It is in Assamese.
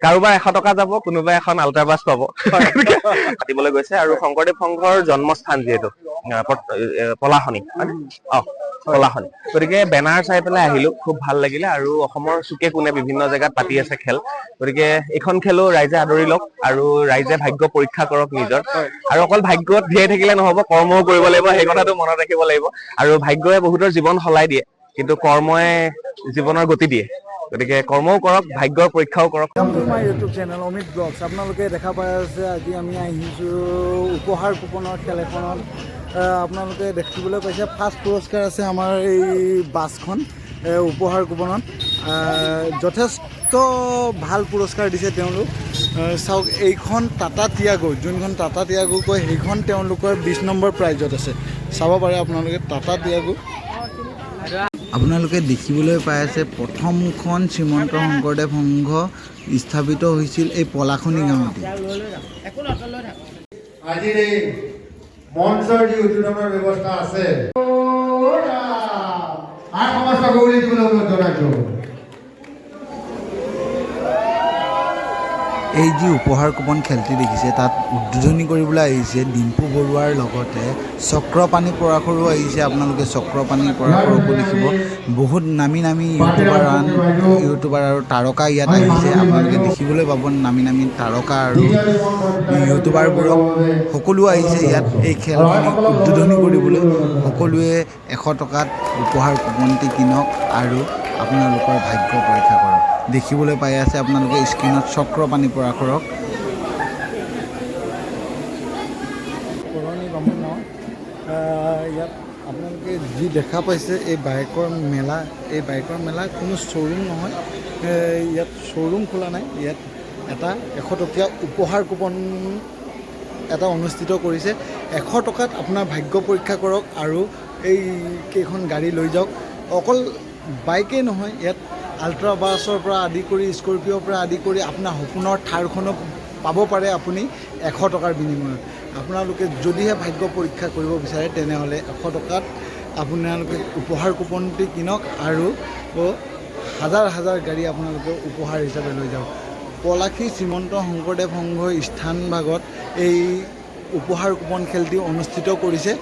কাৰোবাৰ 100 টকা যাব, কোনোবাই এখন আল্ট্ৰা বাছ পাব। পাতিবলৈ গৈছে আৰু শংকৰদেৱ সংঘৰ জন্মস্থান যিহেতু পলাশনি হয়নে? অ, পলাশনি। গতিকে বেনাৰ চাই পেলাই আহিলো, খুব ভাল লাগিলে। আৰু অসমৰ চুকে কোণে বিভিন্ন জেগাত পাতি আছে খেল। গতিকে এইখন খেলো ৰাইজে আদৰি লওক আৰু ৰাইজে ভাগ্য পৰীক্ষা কৰক নিজৰ। আৰু অকল ভাগ্যত জীয়াই থাকিলে নহব, কৰ্মও কৰিব লাগিব, সেই কথাটো মনত ৰাখিব লাগিব। আৰু ভাগ্যই বহুতৰ জীৱন সলাই দিয়ে, কিন্তু কৰ্মই জীৱনৰ গতি দিয়ে। গতিকে কৰ্মও কৰক, ভাগ্যৰ পৰীক্ষাও কৰক। Welcome to my YouTube channel Amit blogs. আপোনালোকে দেখা পাই আছে, আজি আমি আহিছোঁ উপহাৰ কুপনৰ খেল এখনত। আপোনালোকে দেখিবলৈ পাইছে, ফাৰ্ষ্ট পুৰস্কাৰ আছে আমাৰ এই বাছখন। উপহাৰ কুপনত যথেষ্ট ভাল পুৰস্কাৰ দিছে তেওঁলোক। চাওক, এইখন টাটা টিয়াগো, যোনখন টাটা টিয়াগো কয়, সেইখন তেওঁলোকৰ 20 নম্বৰ প্ৰাইজত আছে। চাব পাৰে আপোনালোকে টাটা টিয়াগো। আপোনালোকে দেখিবলৈ পাই আছে, প্ৰথমখন শ্ৰীমন্ত শংকৰদেৱ সংঘ স্থাপিত হৈছিল এই পলাশনি গাঁৱতে। আজিৰ এই মঞ্চৰ যি উদ্বোধনৰ ব্যৱস্থা আছে, আই সমাজক উলি দিবলৈ অনুৰোধ জনাইছো। এই যি উপহাৰ কুপন খেলটি দেখিছে, তাত উদ্বোধনী কৰিবলৈ আহিছে ডিম্পু বৰুৱাৰ লগতে চক্ৰপাণি পৰাশৰো আহিছে। আপোনালোকে চক্ৰপাণি পৰাশৰকো দেখিব। বহুত নামী নামী ইউটিউবাৰ, আন ইউটিউবাৰ আৰু তাৰকা ইয়াত আহিছে। আপোনালোকে দেখিবলৈ পাব নামী নামী তাৰকা আৰু ইউটিউবাৰবোৰক। সকলো আহিছে ইয়াত এই খেলখনি উদ্বোধনী কৰিবলৈ। সকলোৱে 100 টকাত উপহাৰ কুপনটি কিনক আৰু আপোনালোকৰ ভাগ্য পৰীক্ষা কৰক। দেখিবলৈ পাই আছে আপোনালোকে স্ক্ৰীণত চক্ৰপাণি পৰাশৰক। পুৰণি বামুণ গাঁও। ইয়াত আপোনালোকে যি দেখা পাইছে, এই বাইকৰ মেলা। এই বাইকৰ মেলা কোনো শ্ব'ৰুম নহয়। ইয়াত শ্ব'ৰুম খোলা নাই। ইয়াত এটা 100 টকীয়া উপহাৰ কুপন এটা অনুষ্ঠিত কৰিছে। 100 টকাত আপোনাৰ ভাগ্য পৰীক্ষা কৰক আৰু এই কেইখন গাড়ী লৈ যাওক। অকল বাইকেই নহয়, ইয়াত আল্ট্ৰা বাছৰ পৰা আদি কৰি, স্কৰপিঅ'ৰ পৰা আদি কৰি আপোনাৰ সপোনৰ থাৰখনো পাব পাৰে আপুনি 100 টকাৰ বিনিময়ত। আপোনালোকে যদিহে ভাগ্য পৰীক্ষা কৰিব বিচাৰে, তেনেহ'লে 100 টকাত আপোনালোকে উপহাৰ কুপনটি কিনক আৰু হাজাৰ হাজাৰ গাড়ী আপোনালোকে উপহাৰ হিচাপে লৈ যাওক। পলাশী শ্ৰীমন্ত শংকৰদেৱ সংঘৰ স্থানভাগত এই উপহাৰ কুপন খেলটি অনুষ্ঠিত কৰিছে।